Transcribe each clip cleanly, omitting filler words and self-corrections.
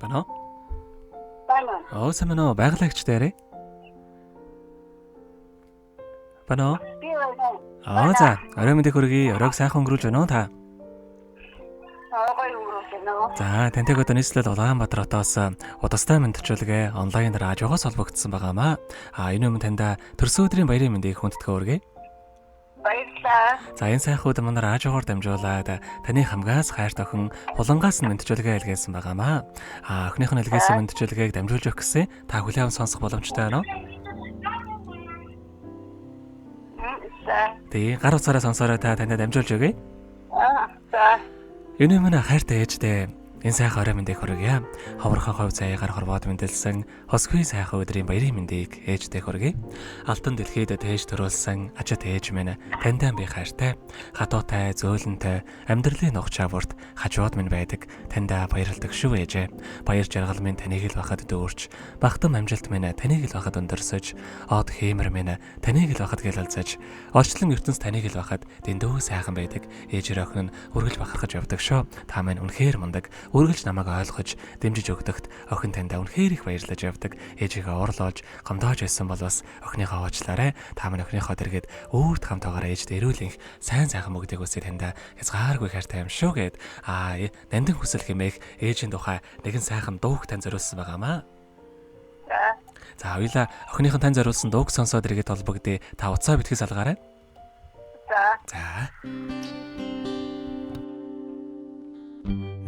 Байна уу? Байна. Оо сайн байна уу? Байгалагч дээрээ. Байна уу? Би байна. Аа за, орой мэндийг хүргэе. Оройг сайхан өнгөрүүлж байна уу та? Гоё өнгөрүүлж байна уу? За, тантай одоо нийслэл Улаанбаатар хотоос удастай мэндчилгээ онлайн радиогоос холбогдсон байгаамаа. А энэ өмнө таньда төрсөн өдрийн баярын мэндийг хүндэтгэн өргөе. Баярлалаа. За, энэ сайхан өдөр манай радиогоор дамжуулаад таны хамгаас хайрт охин хулангаас нь мэндчилгээ илгээсэн байгаамаа. А охиных нь илгээсэн мэндчилгээг дамжуулж өгөх гэсэн та хүлээн аван сонсох боломжтой байна уу? За. Тий, гар утсаараа сонсоорой та таньда дамжуулж өгье. Аа, за. Энэ өмнө хайртай ээжтэй энэ сайхан орой мэндийг хүргье. Ховорхон хувь заяагаар хорвоод мэндэлсэн хосгүй сайхан өдрийн баярын мэндийг ээжтэй хүргье. Алтан дэлхийд тээж төрүүлсэн ачат ээж минь таньдаа би хайртай. Хатуутай, зөөлөнтэй, амьдралын нухчаа бүрт хажууд минь байдаг. Таньдаа баярладаг шүү ээжээ. Баяр жаргал минь таныг л бахад дүүрч, багтам амжилт минь таныг л бахад өндөрсөж, од хиймэр минь таныг л бахад гэлэлзэж, орчлон ертөнц таныг л бахад дэндүү сайхан байдаг. Ээжээр охин нь үргэлж бахархаж явдаг шүү. Та минь үнэхээр мундаг. Үргэлж намайг ойлгож, дэмжиж өгдөгт охин таньдаа үнэхээр их баярлаж явдаг. Ээжийгээ уурлуулж, гомдоож байсан бол бас охиныхоо уучлаарай. Та минь охиныхоо дэргэд өөрт хамтаагаар ээжд эрүүл энх сайн сайхан бүгдийг үсэ таньдаа хязгааргүй хайртай юм шүү гэд нандин хүсэл хэмээх ээжийн тухай нэгэн сайхан дууг тань зориулсан байгаамаа. За. За хоёлаа охиных нь тань зориулсан дууг сонсоод эргээд холбогдъё. Та уцаа битгий салгаарай. За. За.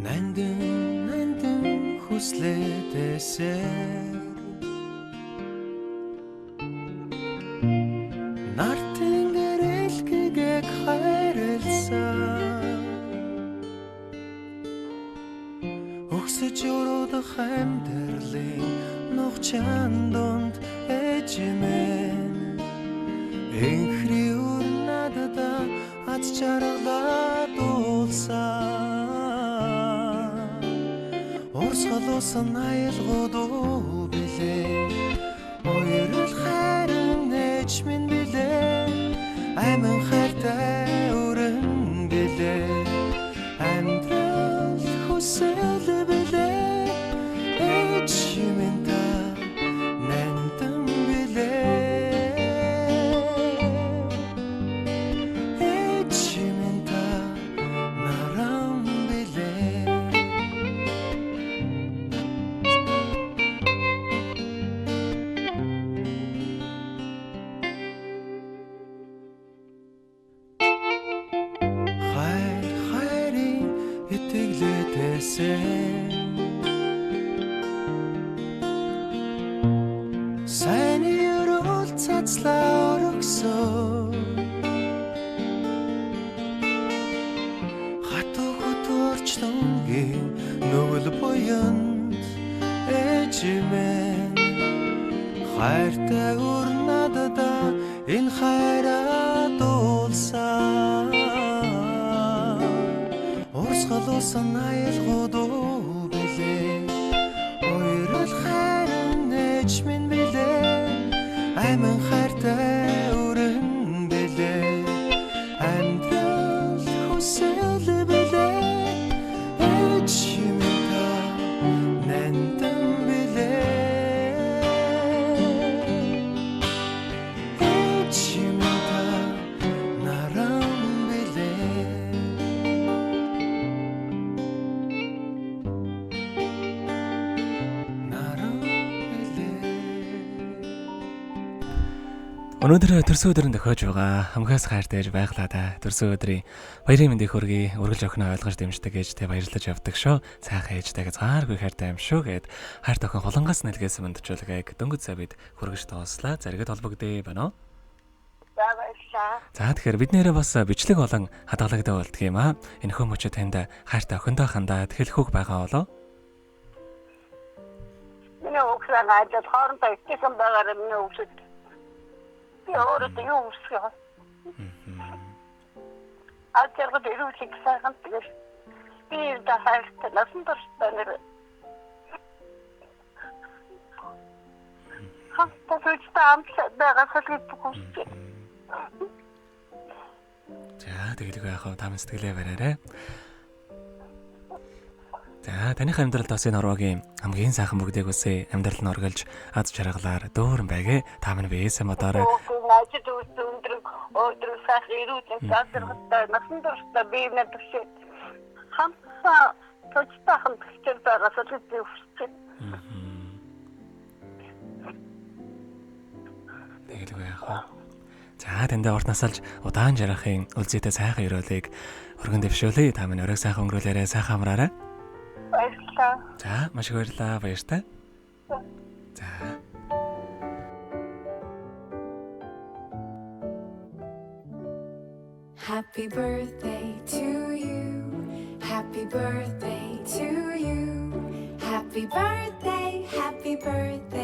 Нандин нандин хүслээтэсээр Нартын гэрэлгээг хайрлсан Өгсөж өрөдөх амьдралын нухчаан дунд ээж минь Энхри үр надад аз жаргалаа дуулсан Урсгал усан аялгууд билээ Уярл хайрын ээж минь билээ Амин хайртай өрн билээ Амьдрал хүсэл билээ Ээж минь та нандин билээ Ээж минь та наран билээ Хайр хайрын итгэлээтэсээ Сайн өрөөл цацлаа өргөсөн Хатуу хөтөрчлөнгийн нүгэл буянд ээж минь Хайртай үр надад энэ хайраа дуулсан Урсгал усан аялгууд билээ Уярл хайрын ээж минь билээ Амин хайртай өрн билээ Амьдрал хүсэл билээ Ээж минь та нандин билээ Ээж минь та наран билээ Наран билээ Өнөөдөр төрсөн өдөр нь тохиож байгаа. Хамгаас хайртай ээж байглаа да. Төрсөн өдрийн баярын мэндийг хүргэе. Үргэлж охиноо ойлгож дэмждэг ээжтэй баярлаж явдаг шүү. Сайхан ээжтэй хязгааргүй хайртай юм шүү гэд хайр охин хулангаас нэлгээсэн мэндчүүлгээг дөнгөж сая бид хүргэж дууслаа. Заригд холбогдъё байна уу? За баярлалаа. За тэгэхээр бид нэрээ бас бичлэг болон хадгалагдаа болдго юм аа. Энэ хүмүүчээ танд хайртай охиндоо хандаад хэлэх үг байгаа болов? Миний хүүхдээ ажил хоорондоо итгэсэн байгаараа миний хүүхдэд. Би өөрөө юу хүсэх юм? Аз жаргал эрүүлэг сайхан тэгэл би да хайртай насан туршдаа нэр хамтаа сүлжтэй амтлаа байгаа хэлбэг хүсэж байна. За тэгэлгүй яах вэ? Та минь сэтгэлээ бариарай. За, таных амьдралд бас энэ хорвоогийн хамгийн сайхан бүгдийг үсэ амьдрал нь оргилж аз жаргалаар дүүрэн байгээ. Та минь биесэн бодоорой. Ажил үйлдэл өндөр өдөр сайхан эрүүл азаргатай насан туршдаа бие нэ төвшөө хамтаа тожтой хамтлагчаар байгаасаа л би хүсэж байна. Тэгэлгүй яах вэ? За, танд урт насалж удаан жаргахын үлзийтэй сайхан өрөөлийг өргөн дэвшүүлье. Та минь өрөөг сайхан өнгөрүүлээрэй, сайхан амраарай. Баярлалаа. За, маш их баярлалаа. Баяртай. За. Happy birthday to you. Happy birthday to you. Happy birthday, happy birthday.